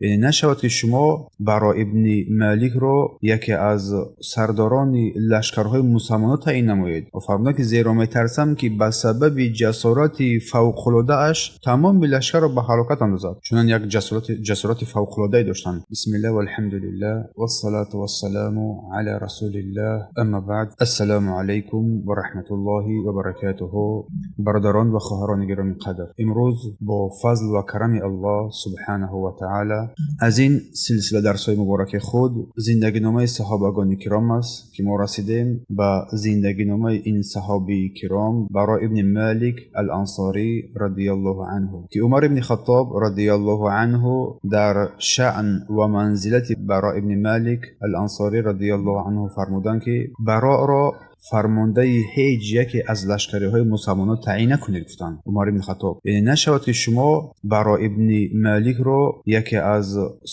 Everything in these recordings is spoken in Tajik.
Яъне нашавад, ки шумо Баро ибни Маликро яке аз сардорони лашкарҳои мусалмонон таъин намоед. Ва фармуданд, ки зеро метарсам, ки ба сабаби ҷасорати фавқулодааш тамоми лашкарро ба ҳалокат андозад. Чунон як ҷасорати фавқулодае доштанд. Бисмиллаҳ валҳамдулиллаҳ вассалату вассаламу ала расулиллаҳ, амма баъд. Ассалому алайкум ва раҳматуллоҳи ва баракатуҳу. Бародарон ва хоҳарони гиромиқадр, имрӯз бо фазл ва карами Аллоҳ субҳанаҳу ва таъала аз ин силсила дарсҳои мубораки худ зиндагиномаи саҳобагони киром аст, ки мо расидем ба зиндагиномаи ин саҳобии киром Баро ибни Малик ал-Ансорӣ радиаллоҳу анҳу, ки Умар ибни Хаттоб радиаллоҳу анҳу дар шаън ва манзилати Баро ибни Малик ал-Ансорӣ радиаллоҳу анҳу фармуданд, ки Бароро фармондаи ҳеҷ яке аз лашкариҳои мусалмонон таъин накунед, гуфтанд Умар ибни Хаттоб. Яъне нашавад, ки шумо Баро ибни Маликро яке аз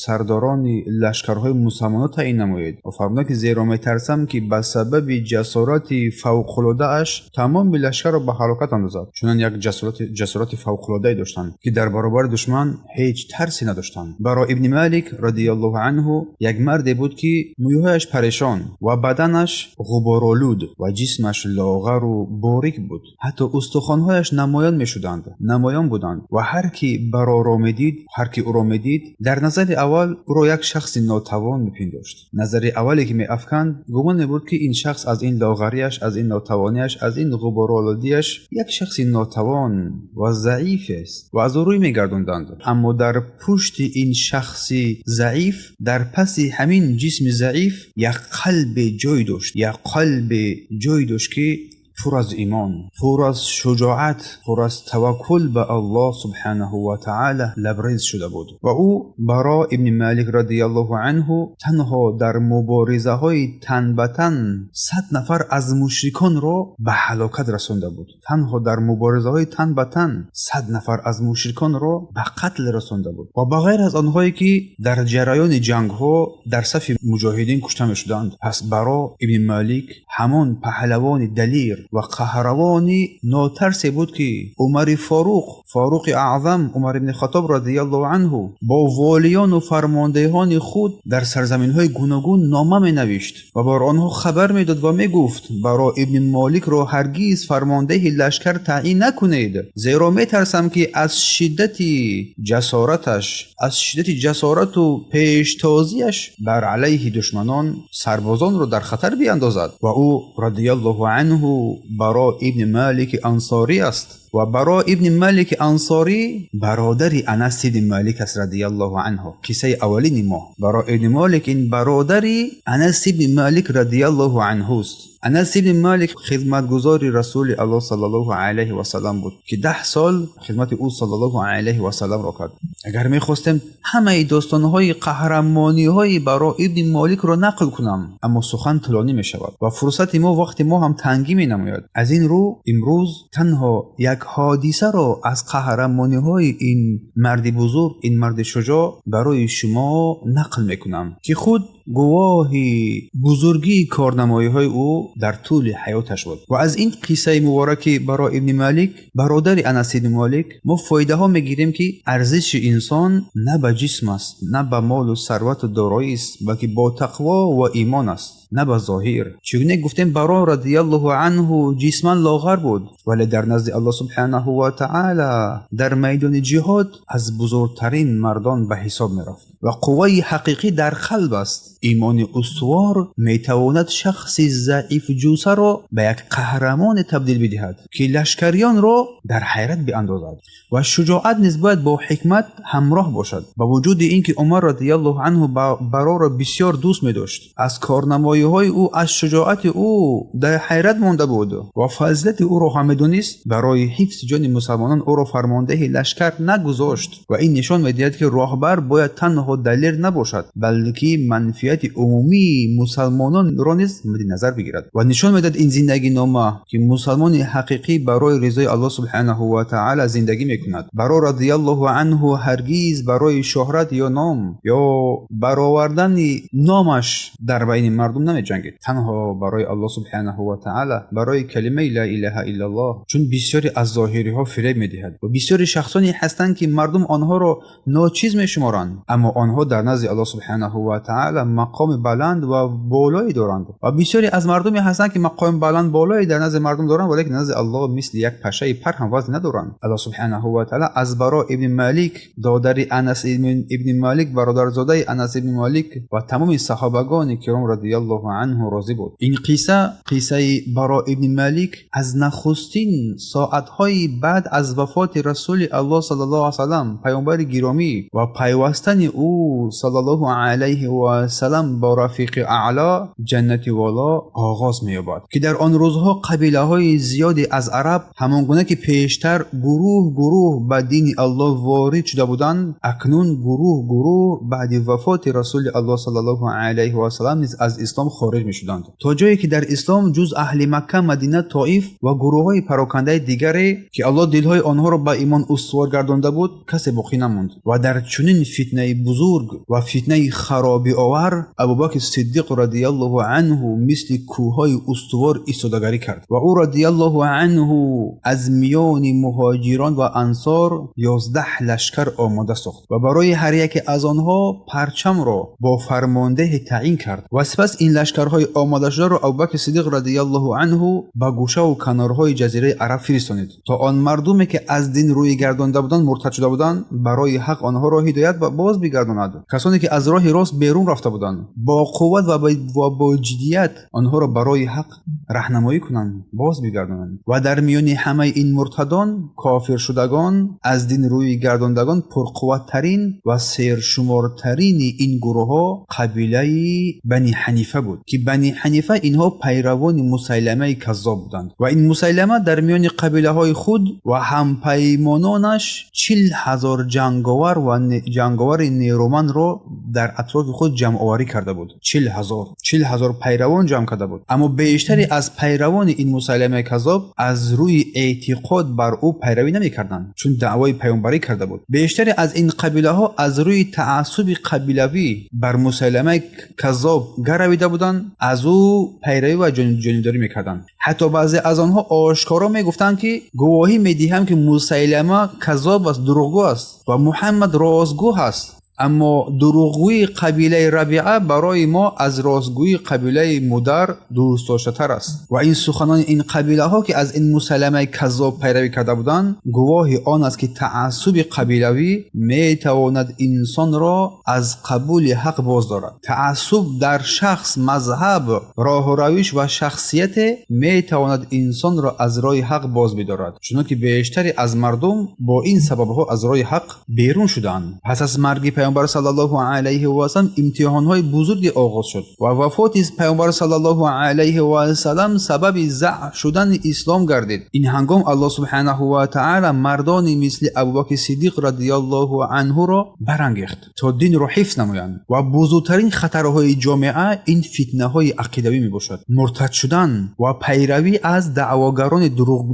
сардорони лашкарҳои мусалмонон таъин намоед. Ва фармуданд, ки зеро метарсам, ки ба сабаби ҷасорати фавқулодааш тамоми лашкарро ба ҳалокат андозад. Чунон як ҷасорати фавқулодае доштанд, ки дар баробари душман ҳеҷ тарсе надоштанд. Баро ибни Малик радиаллоҳу анҳу як марде буд, ки мӯйҳояш парешон ва баданаш ғуборолуд ва ҷисмаш лоғару борик буд. Ҳатто устухонҳояш намоён мешуданд, намоён буданд. Ва ҳар ки Бароро медид, ҳар ки ӯро медид, дар назари аввал ӯро як шахси нотавон мепиндошт. Назари аввале ки меафканд, гумон мебурд, ки ин шахс аз ин лоғариаш, аз ин нотавониаш, аз ин ғуборолудиаш як шахси нотавон ва заиф аст ва аз ӯ рӯй мегардонданд. Аммо дар пушти ин шахси заиф, дар паси ҳамин ҷисми заиф як қалбе ҷой дошт, як қалбе ҷой дошт, ки пур аз имон, пур аз шуҷоат, пур аз таваккул ба Аллоҳ субҳанаҳу ва таъала лабрез шуда буд. Ва ӯ Баро ибни Малик радиаллоҳу анҳу танҳо дар муборизаҳои тан ба тан 100 нафар аз мушриконро ба ҳалокат расонда буд. Танҳо дар муборизаҳои тан ба тан 100 нафар аз мушриконро ба қатл расонда буд. Ва ба ғайр аз онҳое, ки дар ҷараёни ҷангҳо дар сафи муҷоҳидин кушта мешуданд. Пас Баро ибни Малик ҳамон паҳлавони далир ва қаҳравони нотарсе буд, ки Умари Форуқ, Форуқи Аъзам, Умар ибни Хаттоб радиаллоҳу анҳу бо волиёну фармондеҳони худ дар сарзаминҳои гуногун нома менавишт ва бар онҳо хабар медод ва мегуфт: Баро ибни Моликро ҳаргиз фармондеҳи лашкар таъин накунед, зеро метарсам, ки аз шиддати ҷасораташ, аз шиддати ҷасорату пештозиаш бар алайҳи душманон сарбозонро дар хатар биандозад. Ва ӯ радиаллоҳу анҳу Баро ибни Малики Ансорӣ аст. Ва Баро ибни Малики Ансорӣ бародари Анас ибни Малик аст радиаллоҳу анҳу. Қиссаи аввалини мо: Баро ибни Молик ин бародари Анас ибни Малик радиаллоҳу анҳуст. Анас ибни Малик хизматгузори Расули Аллоҳ саллаллоҳу алайҳи васалам буд, ки 10 сол хизмати ӯ саллаллоҳу алайҳи васаламро кард. Агар мехостем, ҳамаи достонҳои қаҳрамониҳои Баро ибни Моликро нақл кунам, аммо сухан тӯлонӣ мешавад ва фурсати мо, вақти мо ҳам тангӣ менамояд. Аз ин рӯ имрӯз танҳо як ҳодисаро аз қаҳрамониҳои ин марди бузург, ин марди шуҷоъ барои шумо нақл мекунам, ки худ гувоҳи бузургии корнамоиҳои ӯ дар тӯли ҳаёташ буд. Ва аз ин қиссаи мубораки Баро ибни Малик, бародари Анас ибни Молик, мо фоидаҳо мегирем, ки арзиши инсон на ба ҷисм аст, на ба молу сарвату дороист, балки бо тақво ва имон аст, на ба зоҳир. Чунон гуфтем, Баро радиаллоҳу анҳу ҷисман лоғар буд, вале дар назди Аллоҳ субҳанаҳу ва таъала дар майдони ҷиҳод аз бузургтарин мардон ба ҳисоб мерафт. Ва қувваи ҳақиқӣ дар қалб аст. Имони устувор метавонад шахси заифҷусаро ба як қаҳрамоне табдил бидиҳад, ки лашкариёнро дар ҳайрат биандозад. Ва шуҷоат низ бояд бо ҳикмат ҳамроҳ бошад. Ба вуҷуди ин ки Умар радиаллоҳу анҳу Бароро бисёр дӯст медошт, аз корнамоиҳои ӯ, аз шуҷоати ӯ дар ҳайрат монда буд ва фазилати ӯро ҳам медонист, барои ҳифзи ҷони мусалмонон ӯро фармондеҳи лашкар нагузошт. Ва ин нишон медиҳад, ки роҳбар бояд танҳо далер набошад, балки манфиати Манфиати умумии мусалмононро низ мадди назар бигирад. Ва нишон медиҳад ин зиндагинома, ки мусалмони ҳақиқӣ барои ризои Аллоҳ субҳанаҳу ва таъала зиндагӣ мекунад. Баро радиаллоҳу анҳу ҳаргиз барои шӯҳрат ё ном ё баровардани номаш дар байни мардум намеҷангид, танҳо барои Аллоҳ субҳанаҳу ва таъала, барои калимаи ла илаҳа иллаллоҳ. Чун бисёре аз зоҳириҳо фиреб медиҳад ва бисёри шахсоне ҳастанд, ки мардум онҳоро ночиз мешуморанд, аммо онҳо дар назди Аллоҳ субҳанаҳу ва таъала мақоми баланд ва болое доранд. Ва бисёре аз мардуме ҳастанд, ки мақоми баланд болое дар назди мардум доранд, валекин назди Аллоҳ мисли як пашаи пар ҳам вазн надоранд. Аллоҳ субҳанаҳу ва таъала аз Баро ибни Малик, додари Анас ибни Малик, бародарзодаи Анас ибни Малик ва тамоми саҳобагони киром радиаллоҳу анҳу розӣ буд. Ин қисса, қиссаи Баро ибни Малик, аз нахустин соатҳои баъд аз вафоти Расули Аллоҳ саллаллоҳу алайҳи васаллам, паёмбари гиромӣ, ва пайвастани ӯ саллаллоҳу алайҳи васаллам бо рафиқи аъло, ҷаннати воло, оғоз меёбад, ки дар он рӯзҳо қабилаҳои зиёде аз араб, ҳамон гуна ки пештар гурӯҳ гурӯҳ ба дини Аллоҳ ворид шуда буданд, акнун гурӯҳ гурӯҳ баъди вафоти Расули Аллоҳ саллаллоҳу алайҳи васаллам низ аз ислом хориҷ мешуданд, то ҷое ки дар ислом ҷуз аҳли Макка, Мадина, Тоиф ва гурӯҳҳои парокандаи дигаре, ки Аллоҳ дилҳои онҳоро ба имон устувор гардонда буд, касе боқӣ намонд. Ва дар чунин фитнаи бузург ва фитнаи харобиовар Абубакри Сиддиқ радиаллоҳу анҳу мисли кӯҳҳои устувор истодагарӣ кард ва ӯ радиаллоҳу анҳу аз миёни муҳоҷирон ва ансор 11 лашкар омода сохт ва барои ҳар яке аз онҳо парчамро бо фармондеҳе таъин кард. Ва сипас ин лашкарҳои омодашударо Абубакри Сиддиқ радиаллоҳу анҳу ба гӯшаву канорҳои ҷазираи Араб фиристонид, то он мардуме, ки аз дин рӯй гардонда буданд, муртад шуда буданд, барои ҳақ онҳоро ҳидоят боз бигардонад. Касоне ки аз роҳи рост берун рафта буданд, бо қувват ва бо ҷиддият онҳоро барои ҳақ раҳнамоӣ кунанд, боз бигардонанд. Ва дар миёни ҳамаи ин муртадон, кофиршудагон, аз дин рӯй гардондагон, пурқувваттарин ва сершумортарини ин гурӯҳҳо қабилаи Бани Ҳанифа буд, ки Бани Ҳанифа инҳо пайравони Мусайламаи Каззоб буданд. Ва ин Мусайлама дар миёни қабилаҳои худ ва ҳампаймононаш 40 000 ҷанговар ва ҷанговари нерӯмандро дар атрофи худ ҷамъоварӣ карда буд. 40 000, 40 000 пайравон ҷамъ карда буд. Аммо бештаре аз пайравони ин Мусайламаи Каззоб аз рӯи эътиқод бар ӯ пайравӣ намекарданд, чун даъвои паёмбарӣ карда буд. Бештаре аз ин қабилаҳо аз рӯи таассуби қабилавӣ бар Мусайламаи Каззоб гаравида буданд, аз ӯ пайравӣ ва ҷонибдорӣ мекарданд. Ҳатто баъзе аз онҳо ошкоро мегуфтанд, ки гувоҳӣ медиҳам, ки Мусайлама каззоб аст, дурӯғгӯ аст ва Муҳаммад ростгӯ ҳаст, аммо дурӯғгӯии қабилаи Рабиа барои мо аз ростгӯии қабилаи Мудар дӯстдоштатар аст. Ва ин суханони ин қабилаҳо, ки аз ин Мусайламаи Каззоб пайравӣ карда буданд, гувоҳи он аст, ки таассуби қабилавӣ метавонад инсонро аз қабули ҳақ боз дорад. Таассуб дар шахс, мазҳаб, роҳу равиш ва шахсияте метавонад инсонро аз роҳи ҳақ боз бидорад, чунонки бештаре аз мардум бо ин сабабҳо аз роҳи ҳақ берун шудаанд. Пас аз марги паёмбар саллаллоҳу алайҳи васаллам имтиҳонҳои бузурге оғоз шуд ва вафоти паёмбар саллаллоҳу алайҳи васаллам сабаби заъф шудани ислом гардид. Ин ҳангом Аллоҳ субҳанаҳу ва таъала мардони мисли Абубакри Сиддиқ радиаллоҳу анҳуро барангехт, то динро ҳифз намоянд. Ва бузургтарин хатарҳои ҷомеа ин фитнаҳои ақидавӣ мебошад. Муртад шудан ва пайравӣ аз даъвогарони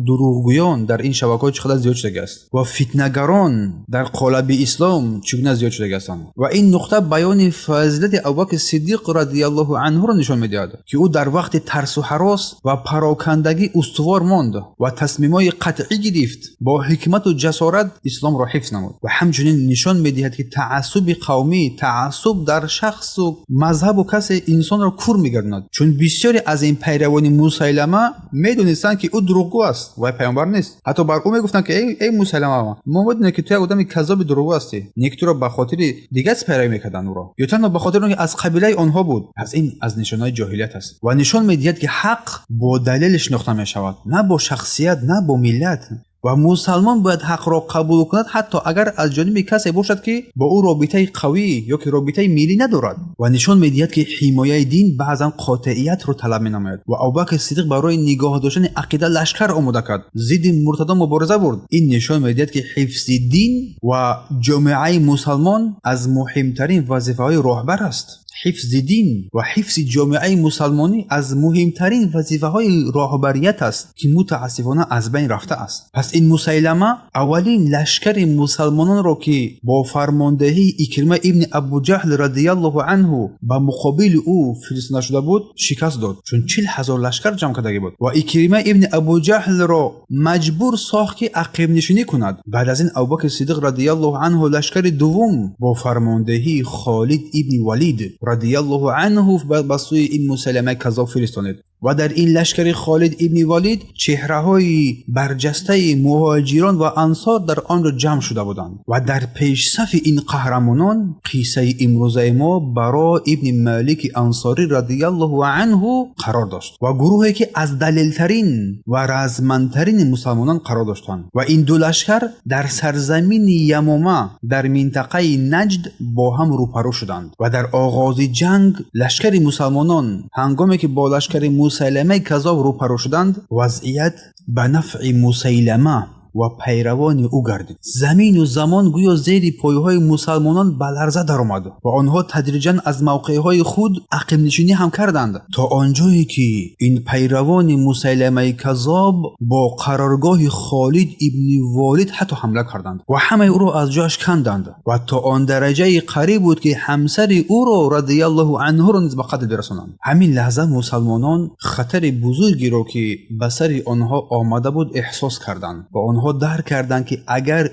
дурӯғгӯён дар ин шабакаҳо чӣ қадар зиёд шудагиаст ва фитнагарон дар қолаби ислом чӣ гуна зиёд шудагиастанд. Ва ин нуқта баёни фазилати Абубакри Сиддиқ радиаллоҳу анҳуро нишон медиҳад, ки ӯ дар вақти тарсу ҳарос ва парокандагӣ устувор монд ва тасмимҳои қатъӣ гирифт, бо ҳикмату ҷасорат исломро ҳифз намуд. Ва ҳамчунин нишон медиҳад, ки таассуби қавмӣ, таассуб дар шахсу мазҳабу касе инсонро кур мегардонад, чун бисёре аз ин пайравони Мусайлама медонистанд, ки ӯ дурӯғгӯ аст ва паёмбар нест. Ҳатто бар ӯ мегуфтанд, ки эй Мусайлама, мо медонем, ки ту як одами каззоби дурӯғгӯ ҳастӣ. Не ки туро ба хотири дигар пайравӣ мекарданд ӯро ё танҳо ба хотири он ки аз қабилаи онҳо буд. Пас ин аз нишонаҳои ҷоҳилият аст ва нишон медиҳад, ки ҳақ бо далел шинохта мешавад, на бо шахсият, на бо миллат. Ва мусалмон бояд ҳақро қабул кунад, ҳатто агар аз ҷониби касе бошад, ки бо ӯ робитаи қавӣ ё ки робитаи миллӣ надорад. Ва нишон медиҳад, ки ҳимояи дин баъзан қотеиятро талаб менамояд. Ва Абубакри Сиддиқ барои нигоҳ доштани ақида лашкар омода кард, зидди муртадон мубориза бурд. Ин нишон медиҳад, ки ҳифзи дин ва ҷомеаи мусалмон аз муҳимтарин вазифаҳои роҳбар аст. Ҳифзи дин ва ҳифзи ҷомеаи мусалмонӣ аз муҳимтарин вазифаҳои роҳбарият аст, ки мутаассифона аз байн рафтааст. Пас ин Мусайлама аввалин лашкари мусалмононро, ки бо фармондеҳии Икрима ибни Абуҷаҳл радиаллоҳу анҳу ба муқобили ӯ фиристода шуда буд, шикаст дод, чун 40 000 лашкар ҷамъ кардагӣ буд ва Икрима ибни Абуҷаҳлро маҷбур сохт, ки ақибнишинӣ кунад. Баъд аз ин Абубакри Сидиқ радиаллоҳу анҳу лашкари дуввум бо фармондеҳии Холид ибни Валид радиаллоҳу анҳу ба сӯи ин Мусайламаи каззоб фиристонид ва дар ин лашкари Холид ибни Валид чеҳраҳои барҷастаи муҳоҷирон ва ансор дар он ҷо ҷамъ шуда буданд ва дар пешсафи ин қаҳрамонон қиссаи имрӯзаи мо Баро ибни Малики Ансорӣ радиаллоҳу анҳу қарор дошт ва гурӯҳе, ки аз далелтарин ва размандтарини мусалмонон қарор доштанд. Ва ин ду лашкар дар сарзамини Ямома дар минтақаи Наҷд бо ҳам рӯпарӯ шуданд. Ва дар оғози ҷанг лашкари мусалмонон ҳангоме ки бо лашкари Мусайламаи каззоб рӯпарӯ шуданд, вазъият ба нафъи Мусайлама ва пайравони ӯ гардид. Замину замон гӯё зери пойҳои мусалмонон ба ларза даромад ва онҳо тадриҷан аз мавқеъҳои худ ақибнишинӣ ҳам карданд, то он ҷое ки ин пайравони Мусайламаи каззоб бо қароргоҳи Холид ибни Волид ҳатто ҳамла карданд ва ҳамаи ӯро аз ҷояш канданд ва то он дараҷаи қариб буд, ки ҳамсари ӯро радиаллоҳу анҳуро низ ба қатл бирасонанд. Ҳамин лаҳза мусалмонон хатари бузургеро, ки ба сари онҳо омада буд, эҳсос карданд ва онҳо дарк карданд, ки агар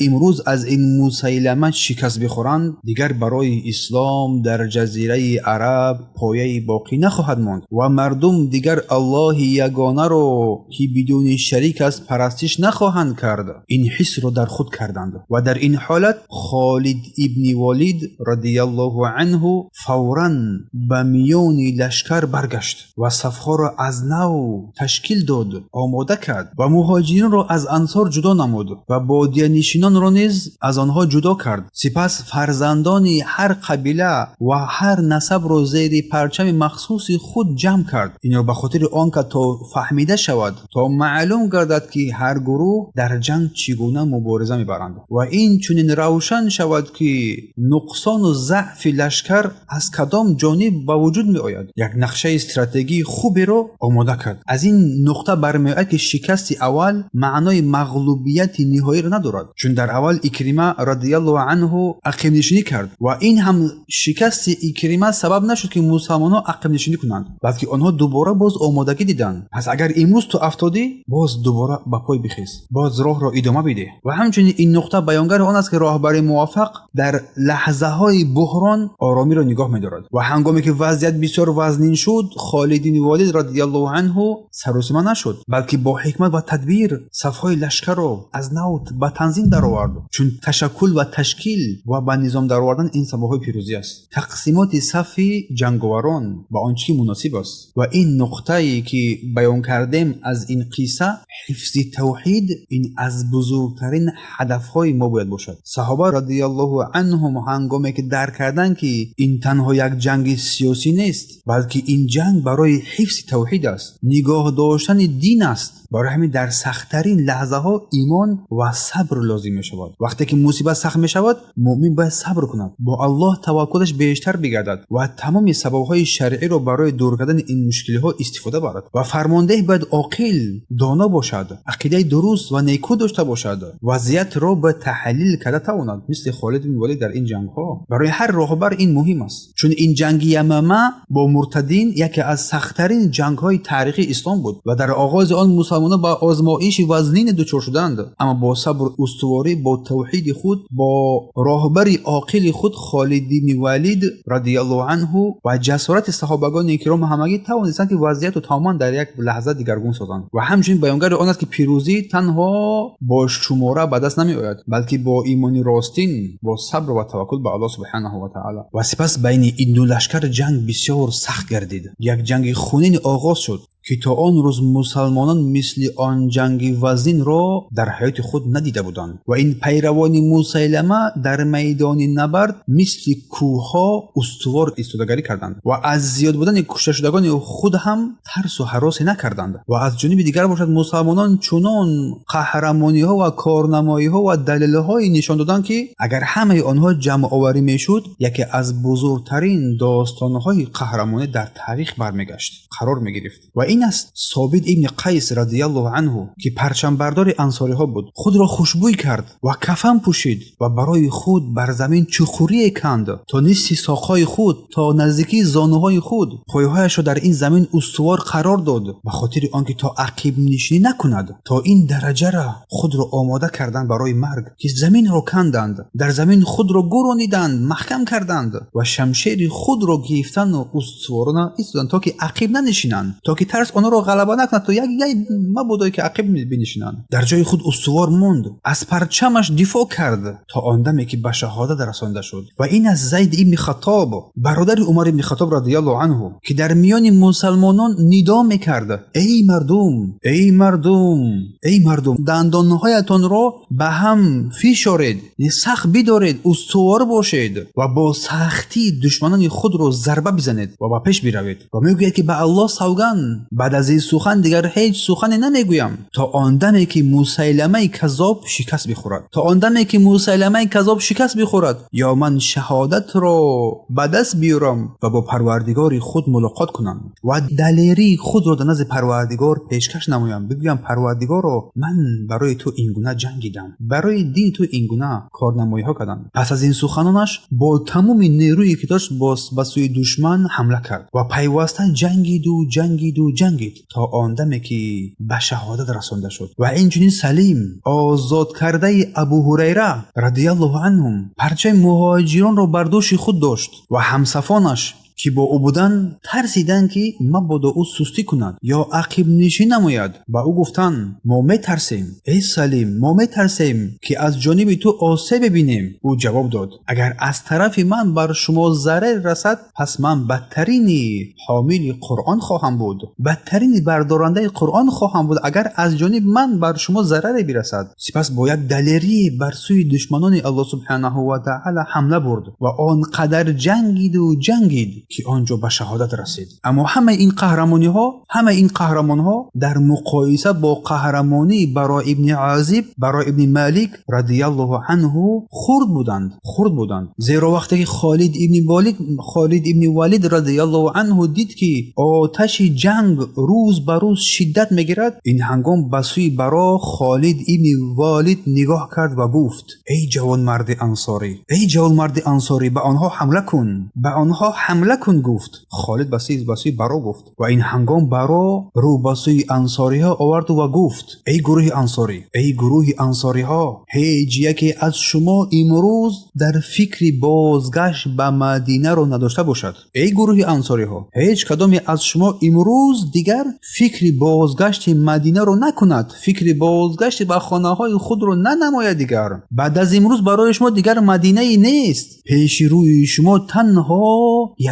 имрӯз аз ин Мусайлама шикаст бихӯранд, дигар барои ислом дар ҷазираи Араб пояи боқӣ нахоҳад монд ва мардум дигар Аллоҳи ягонаро, ки бидуни шарик аст, парастиш нахоҳанд кард. Ин ҳиссро дар худ карданд ва дар ин ҳолат Холид ибни Волид радиаллоҳу анҳу фавран ба миёни лашкар баргашт ва сафҳоро аз нав ташкил дод, омода кард ва муҳоҷиринро аз ансор ҷудо намуд ва бодиянишинонро низ аз онҳо ҷудо кард. Сипас фарзандони ҳар қабила ва ҳар насабро зери парчами махсуси худ ҷамъ кард. Инро ба хотири он кард, то фаҳмида шавад, то маълум гардад, ки ҳар гурӯҳ дар ҷанг чӣ гуна мубориза мебаранд ва ин чунин равшан шавад, ки нуқсону заъфи лашкар аз кадом ҷониб ба вуҷуд меояд. Як нақшаи стратегии хуберо омода кард. Аз ин нуқта бармеояд, ки шикасти аввал маънои мағлубияти ниҳоиро надорад, чун дар аввал Икрима радиаллоҳу анҳу ақибнишинӣ кард ва ин ҳам шикасти Икрима сабаб нашуд, ки мусалмонҳо ақибнишинӣ кунанд, балки онҳо дубора боз омодагӣ диданд. Пас агар имрӯз ту афтодӣ, боз дубора ба пой бихез, боз роҳро идома бидеҳ. Ва ҳамчунин ин нуқта баёнгари он аст, ки роҳбари муваффақ дар лаҳзаҳои буҳрон оромиро нигоҳ медорад. Ва ҳангоме ки вазъият бисёр вазнин шуд, Холид ибни Волид радиаллоҳу анҳу саросима нашуд, балки бо ҳикмат ва тадбир сафҳои лашкарро аз нав ба танзим даровард, чун ташаккул ва ташкил ва ба низом даровардан ин сабабҳои пирӯзӣ аст. Тақсимоти сафи ҷанговарон ба он чӣ ки муносиб аст. Ва ин нуқтае, ки баён кардем аз ин қисса, ҳифзи тавҳид ин аз бузургтарин ҳадафҳои мо бояд бошад. Саҳоба радиаллоҳу анҳум ҳангоме ки дарк карданд, ки ин танҳо як ҷанги сиёсӣ нест, балки ин ҷанг барои ҳифзи тавҳид аст, нигоҳ доштани дин аст, барои ҳамин дар сахттарин лаҳзаҳо имон ва сабр лозим мешавад. Вақте ки мусибат сахт мешавад, муъмин бояд сабр кунад, бо Аллоҳ таваккулаш бештар бигардад ва тамоми сабабҳои шаръиро барои дур кардани ин мушкилиҳо истифода барад. Ва фармондеҳ бояд оқил, доно бошад, ақидаи дуруст ва некӯ дошта бошад, вазъиятро бояд таҳлил карда тавонад, мисли Холид ибн Валид дар ин ҷангҳо. Барои ҳар роҳбар ин муҳим аст, чун ин ҷанги Ямама бо муртадин яке аз сахттарин ҷангҳои таърихи ислом буд ва дар оғози он мусалмонон ба озмоиши вазнине дучор шуданд, аммо бо сабру устуворӣ, бо тавҳиди худ, бо роҳбари оқили худ Холид ибни Валид радиаллоҳу анҳу ва ҷасорати саҳобагони киром ҳамагӣ тавонистанд, ки вазъиятро тамоман дар як лаҳза дигаргун созанд. Ва ҳамчунин баёнгари он аст, ки пирӯзӣ танҳо бо шумора ба даст намеояд, балки бо имони ростин, бо сабр ва таваккул ба Аллоҳ субҳанаҳу ва таъала. Ва сипас байни ин ду лашкар ҷанг бисёр сахт гардид. Як ҷанги хунин оғоз шуд. ки то он рӯз мусалмонон мисли он ҷанги вазнинро дар ҳаёти худ надида буданд. Ва ин пайравони Мусайлама дар майдони набард мисли кӯҳҳо устувор истодагарӣ карданд ва аз зиёд будани кушташудагони худ ҳам тарсу ҳаросе накарданд. Ва аз ҷониби дигар бошад, мусалмонон чунон қаҳрамониҳо ва корнамоиҳо ва далелҳое нишон доданд, ки агар ҳамаи онҳо ҷамъоварӣ мешуд, яке аз бузургтарин достонҳои қаҳрамонӣ дар таърих бармегашт, қарор мегирифт. Ва ин аст Собит ибни Қайс радиаллоҳу анҳу, ки парчамбардори ансориҳо буд, худро хушбӯй кард ва кафан пӯшид ва барои худ бар замин чуқурие канд то нисфи соқҳои худ, то наздикии зонуҳои худ. Пойҳояшро дар ин замин устувор қарор дод, ба хотири он ки то ақибнишинӣ накунад. То ин дараҷара худро омода карданд барои марг, ки заминро канданд, дар замин худро гурониданд, маҳкам карданд ва шамшери худро гирифтану устуворона истоданд, то ки ақиб нанишинанд, то ки тарс онҳоро ғалаба накунад, то як яй мабодое ки ақиб бинишинанд. Дар ҷои худ устувор монд, аз парчамаш дифоъ кард то он даме ки ба шаҳодат расонда шуд. Ва ин аст Зайд ибни Хаттоб, бародари Умар ибни Хаттоб радиаллоҳу анҳу, ки дар миёни мусалмонон нидо мекард: «Эй мардум, эй мардум, эй мардум, дандонҳоятонро ба ҳам фишоред, сахт бидоред, устувор бошед ва бо сахтӣ душманони худро зарба бизанед ва ба пеш биравед». Ва мегӯяд ки ба Аллоҳ савган, баъд аз ин сухан дигар ҳеҷ сухане намегӯям, то он даме ки Мусайламаи каззоб шикаст бихӯрад, то он даме ки Мусайламаи каззоб шикаст бихӯрад ё ман шаҳодатро ба даст биёрам ва бо Парвардигори худ мулоқот кунам ва далерии худро дар назди Парвардигор пешкаш намоям, бигӯям: «Парвардигоро, ман барои ту ин гуна ҷангидам, барои дини ту ин гуна корнамоиҳо кардам». Пас аз ин суханонаш бо тамоми нерӯе ки дошт ба сӯи душман ҳамла кард ва пайваста ҷангиду ҷангиду ҷангид то он даме ки ба шаҳодат расонда шуд. Ва инчунин Салим, озодкардаи Абу Ҳурайра радиаллоҳу анҳум, парчаи муҳоҷиронро бар дӯши худ дошт ва ҳамсафонаш, ки бо ӯ буданд, тарсиданд, ки мабодо ӯ сустӣ кунад ё ақибнишин намояд. Ба ӯ гуфтанд: «Мо метарсем, эй Салим, мо метарсем, ки аз ҷониби ту осеб бибинем». Ӯ ҷавоб дод: «Агар аз тарафи ман бар шумо зарар расад, пас ман бадтарини ҳомили Қуръон хоҳам буд, бадтарини бардорандаи Қуръон хоҳам буд, агар аз ҷониби ман бар шумо зараре бирасад». Сипас бо як далерӣ бар сӯи душманони Аллоҳ субҳанаҳу ва таъала ҳамла бурд ва он қадар ҷангиду ҷангид, ки он ҷо ба шаҳодат расид. Аммо ҳамаи ин қаҳрамониҳо, ҳамаи ин қаҳрамонҳо дар муқоиса бо қаҳрамонии Баро ибни Азиб, Баро ибни Малик радиаллоҳу анҳу хурд буданд, хурд буданд. Зеро вақте ки Холид ибни Валид радиаллоҳу анҳу дид, ки оташи ҷанг рӯз ба рӯз шиддат мегирад, ин ҳангом ба сӯи Баро Холид ибни Валид нигоҳ кард ва гуфт: «Эй ҷавонмарди ансорӣ, эй ҷавонмарди ансорӣ, ба онҳо ҳамла кун, ба онҳо ҳамла кун», гуфт. Холид ба сӯи Баро гуфт. Ва ин ҳангом Баро рӯ ба сӯи ансориҳо оварду ва гуфт: «Эй гурӯҳи ансорӣ, эй гурӯҳи ансориҳо, ҳеҷ яке аз шумо имрӯз дар фикри бозгашт ба Мадинаро надошта бошад. Эй гурӯҳи ансориҳо, ҳеҷ кадоме аз шумо имрӯз дигар фикри бозгашти Мадинаро накунад, фикри бозгашти ба хонаҳои худро нанамояд. Дигар баъд аз имрӯз барои шумо дигар Мадинае нест. Пеши рӯи шумо танҳо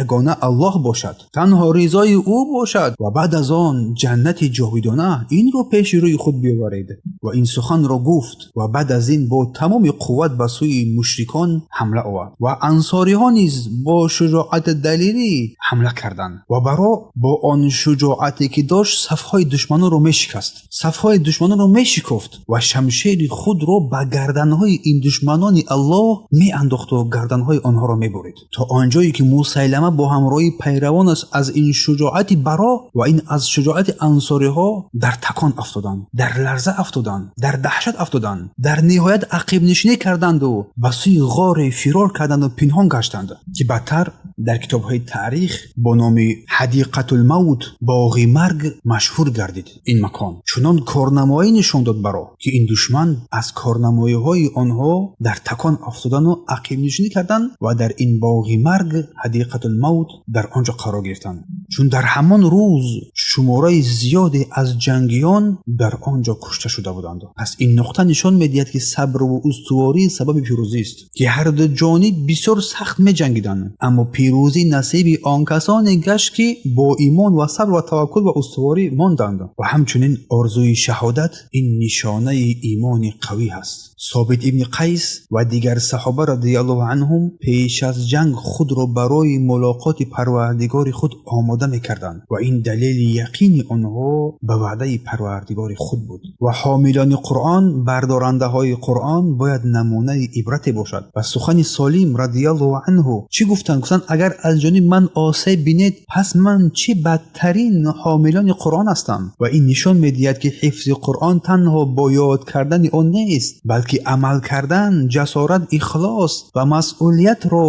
ягона Аллоҳ бошад, танҳо ризои ӯ бошад ва баъд аз он ҷаннати ҷовидона. Инро пеши рӯи худ биёваред». Ва ин суханро гуфт ва баъд аз ин бо тамоми қувват ба сӯи мушрикон ҳамла овард ва ансориҳо низ бо шуҷоати далерӣ ҳамла карданд. Ва Баро бо он шуҷоате ки дошт, сафҳои душманонро мешикаст, сафҳои душманонро мешикофт ва шамшери худро ба гарданҳои ин душманони Аллоҳ меандохту гарданҳои онҳоро мебурид, то он ҷое ки Мусайлама бо ҳамроҳии пайравонаш аз ин шуҷоати Баро ва ин аз шуҷоати ансориҳо дар такон афтоданд, дар ларза афтоданд, дар даҳшат афтоданд. Дар ниҳоят ақибнишинӣ карданду ба сӯи ғоре фирор карданду пинҳон гаштанд, ки баъдтар дар китобҳои таърих бо номи Ҳадиқатулмавт, боғи марг машҳур гардид. Ин макон чунон корнамоӣ нишон дод Баро, ки ин душман аз корнамоиҳои онҳо дар такон афтодану ақибнишинӣ карданд ва дар ин боғи марг, Ҳадиқатулмавт, дар он ҷо қарор гирифтанд. Чун дар ҳамон рӯз шумораи зиёде аз ҷангиён дар он ҷо кушта шуда буданд. Пас ин нуқта нишон медиҳад, ки сабру устуворӣ сабаби пирӯзист, ки ҳар ду ҷониб бисёр сахт меҷангиданд, аммо пирӯзӣ насиби он касоне гашт, ки бо имон ва сабр ва таваккул ва устуворӣ монданд. Ва ҳамчунин орзуи шаҳодат ин нишонаи имони қавӣ ҳаст. Собит ибни Қайс ва дигар саҳоба радиаллоҳу анҳум пеш аз ҷанг худро барои мулоқоти Парвардигори худ омода мекарданд ва ин далели яқини онҳо ба ваъдаи Парвардигори худ буд. Ва ҳомилони Қуръон, бардорандаҳои Қуръон бояд намунаи ибрате бошад. Ва сухани Солим радиаллоҳу анҳу чӣ гуфтанд? Гуфтанд: агар аз ҷониби ман осеб бинед, пас ман чӣ бадтарин ҳомилони Қуръон ҳастам. Ва ин нишон медиҳад, ки ҳифзи Қуръон танҳо бо ёд кардани он нест, балки амал кардан, ҷасорат, ихлос ва масъулиятро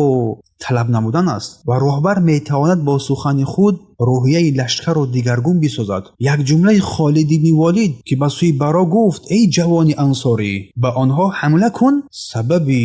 талаб намудан аст. Ва роҳбар метавонад бо сухани худ рӯҳияи лашкарро дигаргун бисозад. Як ҷумлаи Холид ибни Волид, ки ба сӯи Баро гуфт: эй ҷавони ансорӣ, ба онҳо ҳамла кун, сабаби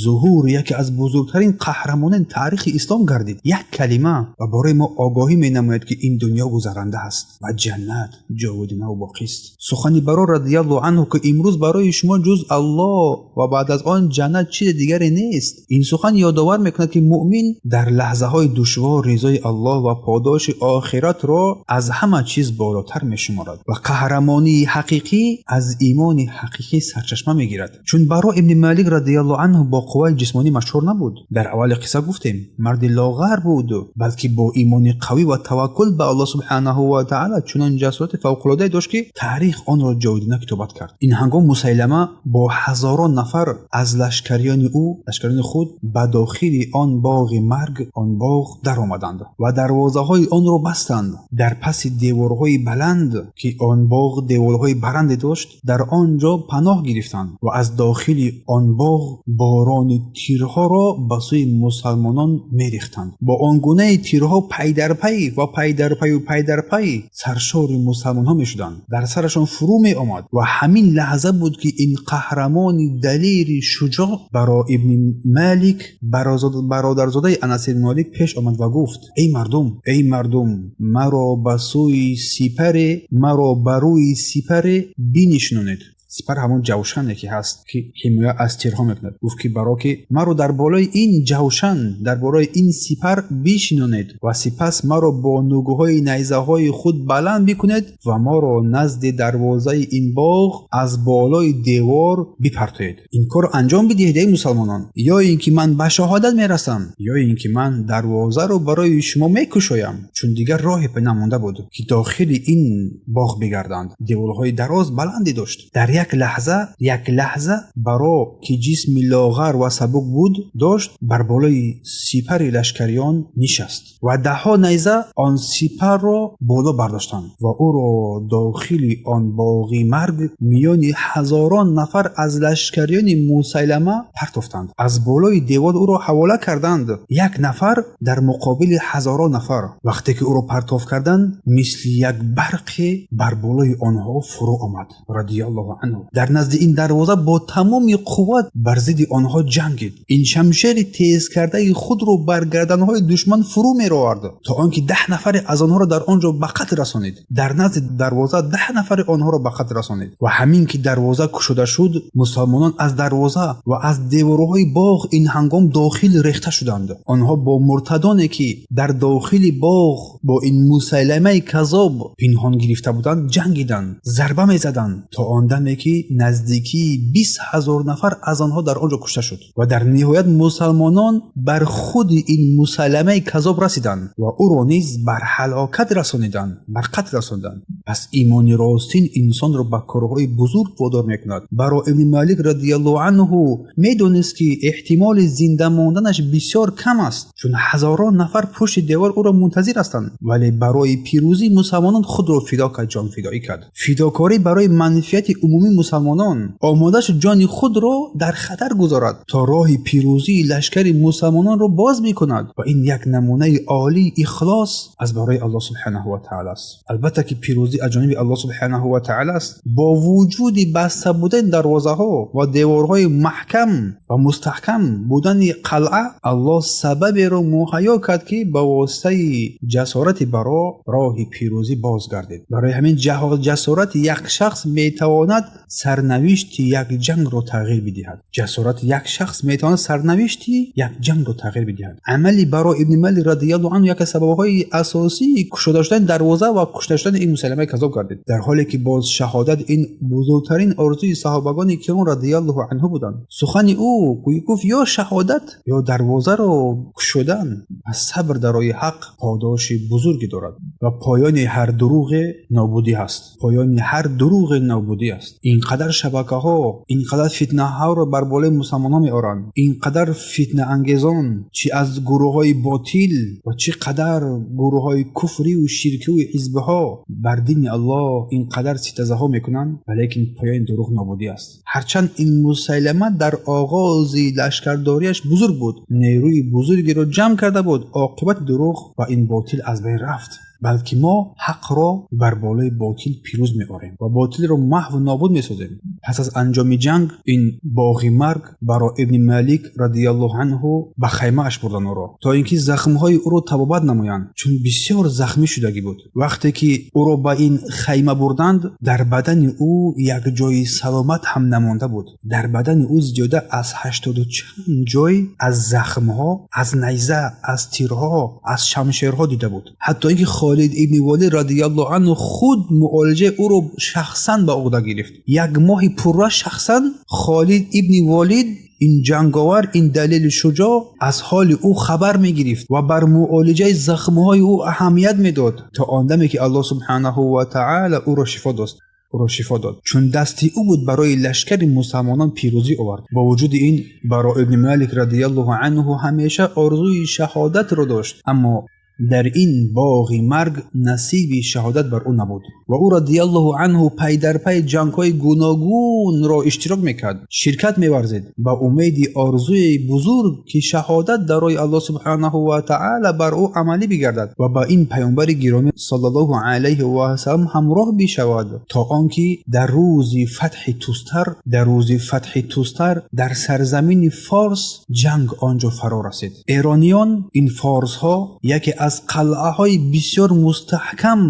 зуҳури яке аз бузургтарин қаҳрамонони таърихи ислом гардид. Як калима ва барои мо огоҳӣ менамояд, ки ин дунё гузаранда аст ва ҷаннат ҷовидона боқист. Сухани Баро радиаллоҳу анҳу, ки имрӯз барои шумо ҷуз Аллоҳ ва баъд аз он ҷаннат чизи дигаре нест, ин сухан ёдовар мекунад, ки муъмин дар лаҳзаҳои душвор ризои Аллоҳ ва подоши охиратро аз ҳама чиз болотар мешуморад. Ва қаҳрамонии ҳақиқӣ аз имони ҳақиқӣ сарчашма мегирад. Чун Баро ибни Малик радиаллоҳу анҳу бо қувваи ҷисмонӣ машҳур набуд, дар аввали қисса гуфтем, марди лоғар буд, балки бо имони қавӣ ва таваккул ба Аллоҳ субҳанаҳу ва таъала чунон ҷасорати фавқулодае дошт, ки таърих онро ҷовидона китобат кард. Ин ҳангом Мусайлама бо ҳазорон нафар аз лашкариёни ӯ, лашкариёни худ, ба дохили он боғи марг, он боғ даромаданд ва дарвозаҳои онро бастанд. Дар паси деворҳои баланд, ки он боғ деворҳои баланде дошт, дар он ҷо паноҳ гирифтанд ва аз дохили он боғ борони тирҳоро ба сӯи мусалмонон мерехтанд. Бо он гунаи тирҳо пайдарпай ва пайдарпаю пайдарпай саршори мусалмонҳо мешуданд, дар сарашон фурӯ меомад. Ва ҳамин лаҳза буд, ки ин қаҳрамони далери шуҷоъ Баро ибни Малик, бародарзодаи Анас ибни Молик, пеш омад ва гуфт: эй мардум, эй мардум, маро ба сӯи сипаре, маро ба рӯи сипаре бинишинонед. Сипар ҳамон ҷавшане, ки ҳаст, ки ҳимоя аз тирҳо мекунад. Гуфт, ки баро, ки маро дар болои ин ҷавшан, дар болои ин сипар бишинонед ва сипас маро бо нугҳои найзаҳои худ баланд бикунед ва моро назди дарвозаи ин боғ аз болои девор бипартоед. Ин корро анҷом бидиҳед, эй мусалмонон, ё ин ки ман ба шаҳодат мерасам, ё ин ки ман дарвозаро барои шумо мекушоям. Чун дигар роҳе намонда буд, ки дохили ин боғ бигарданд. Деворҳои дароз баланде дошт. Дар як лаҳза, як лаҳза Баро, ки ҷисми лоғар ва сабук буд дошт, бар болои сипари лашкариён нишаст ва даҳҳо найза он сипарро боло бардоштанд ва ӯро дохили он боғи марг миёни ҳазорон нафар аз лашкариёни Мусайлама партофтанд. Аз болои девор ӯро ҳавола карданд, як нафар дар муқобили ҳазорон нафар. Вақте ки ӯро партоф карданд, мисли як барқе бар болои онҳо фурӯ омад радиаллоҳу анҳу. Дар назди ин дарвоза бо тамоми қувват бар зидди онҳо ҷангид. Ин шамшери тезкардаи худро бар гарданҳои душман фурӯ меровард, то он ки 10 нафаре аз онҳоро дар он ҷо ба қатл расонид. Дар назди дарвоза 10 нафари онҳоро ба қатл расонид. Ва ҳамин ки дарвоза кушода шуд, мусалмонон аз дарвоза ва аз деворҳои боғ ин ҳангом дохил рехта шуданд. Онҳо бо муртадоне, ки дар дохили боғ бо ин Мусайламаи каззоб пинҳон гирифта буданд, ҷангиданд, зарба мезаданд, то он даме ки наздикии 20 000 нафар аз онҳо дар он ҷо кушта шуд. Ва дар ниҳоят мусалмонон бар худи ин Мусайламаи каззоб расиданд ва ӯро низ бар ҳалокат расониданд, бар қатл расониданд. Пас имони ростин инсонро ба корҳои бузург водор мекунад. Баро ибни Малик радиаллоҳу анҳу медонист, ки эҳтимоли зинда монданаш бисёр кам аст, чун ҳазорон нафар пушти девор ӯро мунтазир ҳастанд, вале барои пирӯзии мусалмонон худро фидо кард, ҷонфидоӣ кард. Фидокорӣ барои манфиати умумӣ. умумии мусалмонон. Омода шуд ҷони худро дар хатар гузорад, то роҳи пирӯзии лашкари мусалмононро боз мекунад. Ва ин як намунаи олии ихлос аз барои Аллоҳ субҳанаҳу ва таъала аст. Албатта ки пирӯзӣ аз ҷониби Аллоҳ субҳанаҳу ва таъала аст. Бо вуҷуди баста будани дарвозаҳо ва деворҳои маҳкам ва мустаҳкам будани қалъа, Аллоҳ сабаберо муҳайё кард, ки ба воситаи ҷасорати Баро роҳи пирӯзӣ боз гардид. Барои ҳамин ҷасорати як шахс метавонад сарнавишти як ҷангро тағйир бидиҳад. Ҷасорати як шахс метавонад сарнавишти як ҷангро тағйир бидиҳад. Амали Баро ибни Малик радиаллоҳу анҳу яке аз сабабҳои асосии кушода шудани дарвоза ва кушта шудани ин Мусайламаи каззоб гардид, дар ҳоле ки боз шаҳодат ин бузургтарин орзуи саҳобагони киром радиаллоҳу анҳу буданд. Сухани ӯ гуфт: ё шаҳодат, ё дарвозаро кушодан. Пас сабр дар роҳи ҳақ подоши бузурге дорад ва поёни ҳар дурӯғе нобудӣ ҳаст. Поёни ҳар дурӯғе нобудӣ аст. Ин қадар шабакаҳо, ин қадар фитнаҳоро бар болои мусалмонон меоранд, ин қадар фитнаангезон, чӣ аз гурӯҳҳои ботил ва чӣ қадар гурӯҳҳои куфриву ширкиву ҳизбҳо бар дини Аллоҳ ин қадар ситезаҳо мекунанд, валекин поёни дурӯғ нобудӣ аст. Ҳарчанд ин Мусайлама дар оғози лашкардориаш бузург буд, нерӯи бузургеро ҷамъ карда буд, оқибати дурӯғ ва ин ботил аз байн рафт. Балки мо ҳақро бар болои ботил пирӯз меорем ва ботилро маҳву нобуд месозем. Пас аз анҷоми ҷанг ин боғи марг Баро ибни Малик радиаллоҳу анҳу ба хаймааш бурданд ӯро, то ин ки захмҳои ӯро табобат намоянд, чун бисёр захмӣ шудагӣ буд. Вақте ки ӯро ба ин хайма бурданд, дар бадани ӯ як ҷои саломат ҳам намонда буд. Дар бадани ӯ зиёда аз ҳаштоду чанд ҷой аз захмҳо, аз найза, аз тирҳо, аз шамшерҳо дида буд. Ҳатто ин ки Холид ибни Валид радиаллоҳу анҳу худ муолиҷаи ӯро шахсан ба уҳда гирифт. Як моҳи пурра шахсан Холид ибни Валид, ин ҷанговар, ин далели шуҷоъ, аз ҳоли ӯ хабар мегирифт ва бар муолиҷаи захмҳои ӯ аҳамият медод, то он даме ки Аллоҳ субҳанаҳу ва таъала ӯро шифо дод. Ӯро шифо дод, чун дасти ӯ буд барои лашкари мусалмонон пирӯзӣ овард. Бо вуҷуди ин Баро ибни Малик радиаллоҳу анҳу ҳамеша орзуи шаҳодатро дошт, аммо дар ин боғи марг насиби шаҳодат бар ӯ набуд. Ва ӯ радиаллоҳу анҳу пай дар пай ҷангҳои гуногунро иштирок мекард, ширкат меварзид, ба умеди орзуи бузург, ки шаҳодат дар роҳи Аллоҳ субҳанаҳу ва таъала бар ӯ амалӣ бигардад ва ба ин паёмбари гиромӣ саллаллоҳу алайҳи васаллам ҳамроҳ бишавад. То он ки дар рӯзи фатҳи Тустар, дар рӯзи фатҳи Тустар дар сарзамини Форс ҷанг он ҷо фаро расид. Эрониён, ин форсҳо, яке аз қалъаҳои бисёр мустаҳкам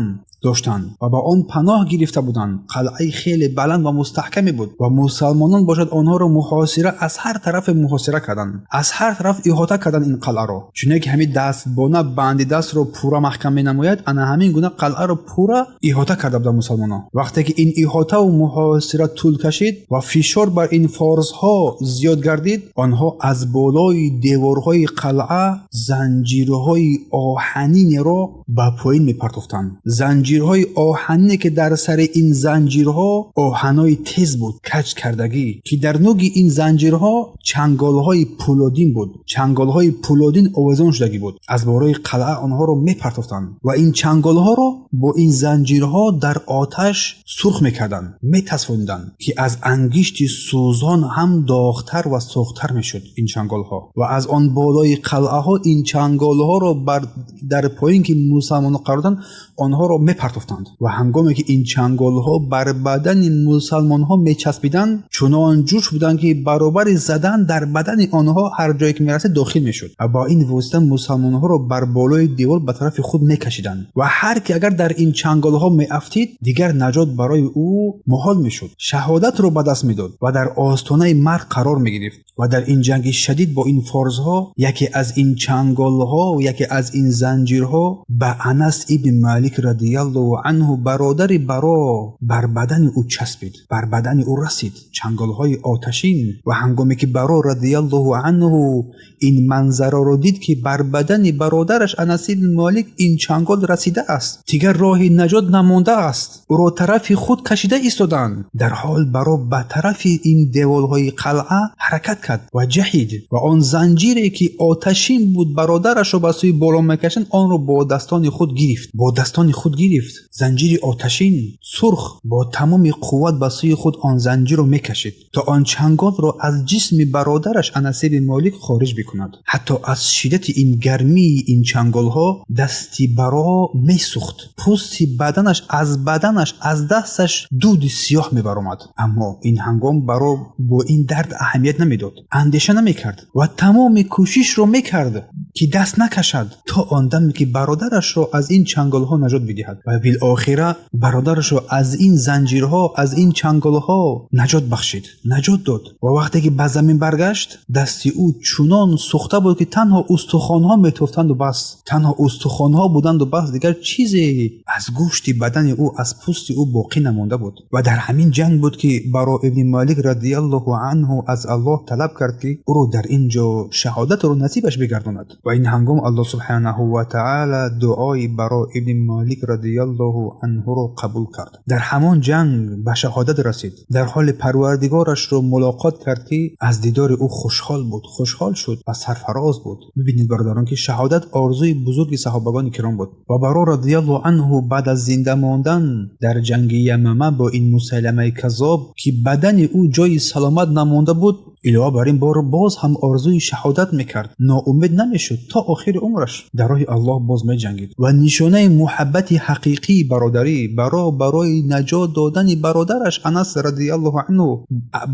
доштанд ва ба он паноҳ гирифта буданд. Қалъаи хеле баланд ва мустаҳкаме буд ва мусалмонон бошад онҳоро муҳосира, аз ҳар тарафе муҳосира карданд, аз ҳар тараф иҳота карданд ин қалъаро. Чуне ки ҳамин дастбона банди дастро пурра маҳкам менамояд, ана ҳамин гуна қалъаро пурра иҳота карда буданд мусалмонон. Вақте ки ин иҳотаву муҳосира тӯл кашид ва фишор бар ин форсҳо зиёд гардид, онҳо аз болои деворҳои қалъа занҷирҳои оҳанинеро ба поин мепартофтанд. Занҷирҳои оҳанине, ки дар сари ин занҷирҳо оҳанҳои тез буд, каҷ кардагӣ, ки дар нуги ин занҷирҳо чанголҳои пӯлодин буд, чанголҳои пӯлодин овезон шудагӣ буд. Аз болои қалъа онҳоро мепартофтанд ва ин чанголҳоро бо ин занҷирҳо дар оташ сурх мекарданд, метасфонданд, ки аз ангишти сӯзон ҳам доғтар ва сӯхтар мешуд ин чанголҳо. Ва аз он болои қалъаҳо ин чанголҳоро бар дар поин, ки мусалмонон қарор доданд, онҳоро мепартофтанд. Ва ҳангоме ки ин чанголҳо бар бадани мусалмонҳо мечаспиданд, чунон ҷӯш буданд, ки баробари задан дар бадани онҳо ҳар ҷое ки мерасид дохил мешуд. Ва бо ин восита мусалмонҳоро бар болои девор ба тарафи худ мекашиданд ва ҳар ки агар дар ин чанголҳо меафтид, дигар наҷот барои ӯ муҳол мешуд, шаҳодатро ба даст медод ва дар остонаи марг қарор мегирифт. Ва дар ин ҷанги шадид бо ин форсҳо яке аз ин чанголҳо, яке аз ин занҷирҳо ба Анас ибни Малик радиаллоҳу анҳу, бародари Баро, бар бадани ӯ часпид, бар бадани ӯ расид чанголҳои оташин. Ва ҳангоме ки Баро радиаллоҳу анҳу ин манзараро дид, ки бар бадани бародараш Анас ибни Малик ин чангол расидааст, дигар Дигар роҳи наҷот намондааст. Ӯро тарафи худ кашида истоданд. Дар ҳол Баро ба тарафи ин деволҳои қалъа ҳаракат кард ва ҷаҳид ва он занҷире ки оташин буд, бародарашро ба сӯи боло мекашанд, онро бо дастони худ гирифт. Бо дастони худ гирифт. Занҷири оташин сурх бо тамоми қувват ба сӯи худ он занҷирро мекашид, то он чанголро аз ҷисми бародараш Анас ибни Молик хориҷ бикунад. Ҳатто аз шиддати ин гармии ин чанголҳо дасти Баро месӯхт. Пӯсти баданаш аз баданаш, аз дасташ дуди сиёҳ мебаромад. Аммо ин ҳангом Баро бо ин дард аҳамият намедод, андеша намекард ва тамоми кӯшишро мекард, ки даст накашад, то он даме ки бародарашро аз ин чанголҳо наҷот бидиҳад. Ва билохира бародарашро аз ин занҷирҳо, аз ин чанголҳо наҷот бахшид, наҷот дод. Ва вақте ки ба замин баргашт, дасти ӯ чунон сӯхта буд, ки танҳо устухонҳо метофтанду бас, танҳо устухонҳо буданду бас, дигар чизе аз гӯшти бадани ӯ, аз пӯсти ӯ боқӣ намонда буд. Ва дар ҳамин ҷанг буд, ки Баро ибни Молик радиаллоҳу анҳу аз Аллоҳ талаб кард, ки ӯро дар ин ҷо шаҳодатро насибаш бигардонад. Ва ин ҳангом Аллоҳ субҳанаҳу ва таъала дуои Баро ибни Молик радиаллоҳу анҳуро қабул кард. Дар ҳамон ҷанг ба шаҳодат расид. Дар ҳоли Парвардигорашро мулоқот кард, ки аз дидори ӯ хушҳол буд, хушҳол шуд ва сарфароз буд. Бибинед, бародарон, ки шаҳодат орзуи бузурги саҳобагони киром буд. Ва Баро радиаллоҳу анҳу баъд аз зинда мондан дар ҷанги Ямама бо ин Мусайламаи каззоб, ки бадани ӯ ҷои саломат намонда буд, илова бар ин бор боз ҳам орзуи шаҳодат мекард, ноумед намешуд, то охири умраш дар роҳи Аллоҳ боз меҷангид. Ва нишонаи муҳаббати ҳақиқии бародарӣ, Баро барои наҷот додани бародараш Анас радиаллоҳу анҳу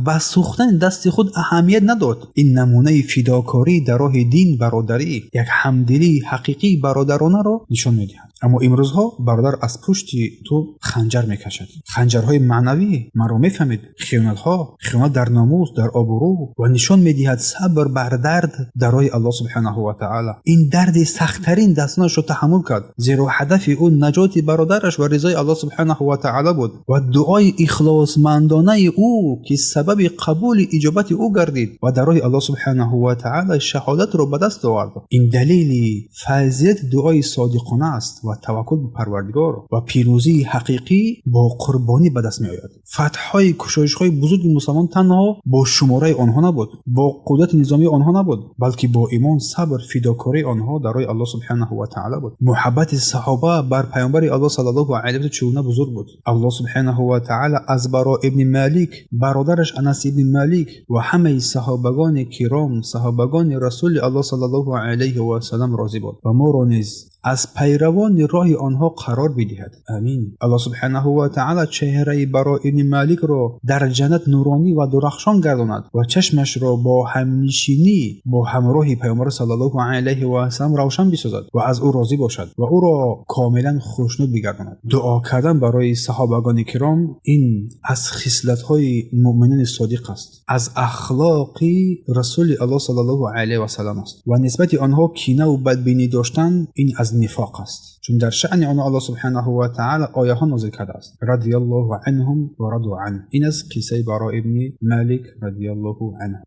ба сӯхтани дасти худ аҳамият надод. Ин намунаи фидокорӣ дар роҳи дин, бародарӣ, як ҳамдилии ҳақиқии бародаронаро нишон медиҳад. Аммо имрӯзҳо бародар аз пушти ту ханҷар мекашад, ханҷарҳои маънавӣ, маро мефаҳмед, хиёнатҳо, хиёнат дар номус, дар обрӯ. Ва нишон медиҳад сабр бар дард дар роҳи Аллоҳ субҳанаҳу ва таъала. Ин дарди сахттарин дастонашро таҳаммул кард, зеро ҳадафи ӯ наҷоти бародараш ва ризои Аллоҳ субҳанаҳу ва таъала буд. Ва дуои ихлосмандонаи ӯ, ки сабаби қабули иҷобати ӯ гардид ва дар роҳи Аллоҳ субҳанаҳу ва таъала шаҳодатро ба даст овард, ин далели фазилати дуои содиқона аст ва таваккул ба Парвардигор. Ва пирӯзии ҳақиқӣ бо қурбонӣ ба даст меояд. Фатҳҳои, кушоишҳои бузурги мусалмон танҳо бо шумораи онҳо набуд, бо қудрати низомии онҳо набуд, балки бо имон, сабр, фидокории онҳо дар роҳи Аллоҳ субҳанаҳу ва таъала буд. Муҳаббати саҳоба бар Паёмбари Аллоҳ саллаллоҳу алайҳи васаллам чӣ гуна бузург буд. Аллоҳ субҳанаҳу ва таъала аз Баро ибни Малик, бародараш Анас ибни Малик ва ҳамаи саҳобагони киром, саҳобагони Расули Аллоҳ саллаллоҳу алайҳи васаллам розӣ бод ва моро низ аз пайравони роҳи онҳо қарор бидиҳад. Амин. Аллоҳ субҳанаҳу ва таъала чеҳраи Баро ибни Маликро дар ҷаннат нуронӣ ва дурахшон гардонад ва чашмашро бо ҳамнишинӣ бо ҳамроҳи Паёмбар саллаллоҳу алайҳи васаллам равшан бисозад ва аз ӯ розӣ бошад ва ӯро комилан хушнуд бигардонад. Дуо кардан барои саҳобагони киром ин аз хислатҳои муъминони содиқ аст, аз ахлоқи Расули Аллоҳ саллаллоҳу алайҳи васаллам аст. Ва нисбати онҳо кинаву бадбинӣ доштан ин аз нифоқ аст, чун дар шаъни онҳо Аллоҳ субҳанаҳу ва таъала ояҳо нозил кардааст: радиаллоҳу анҳум ва раду ан. Ин аз қиссаи Баро ибни Малик радиаллоҳу анҳу.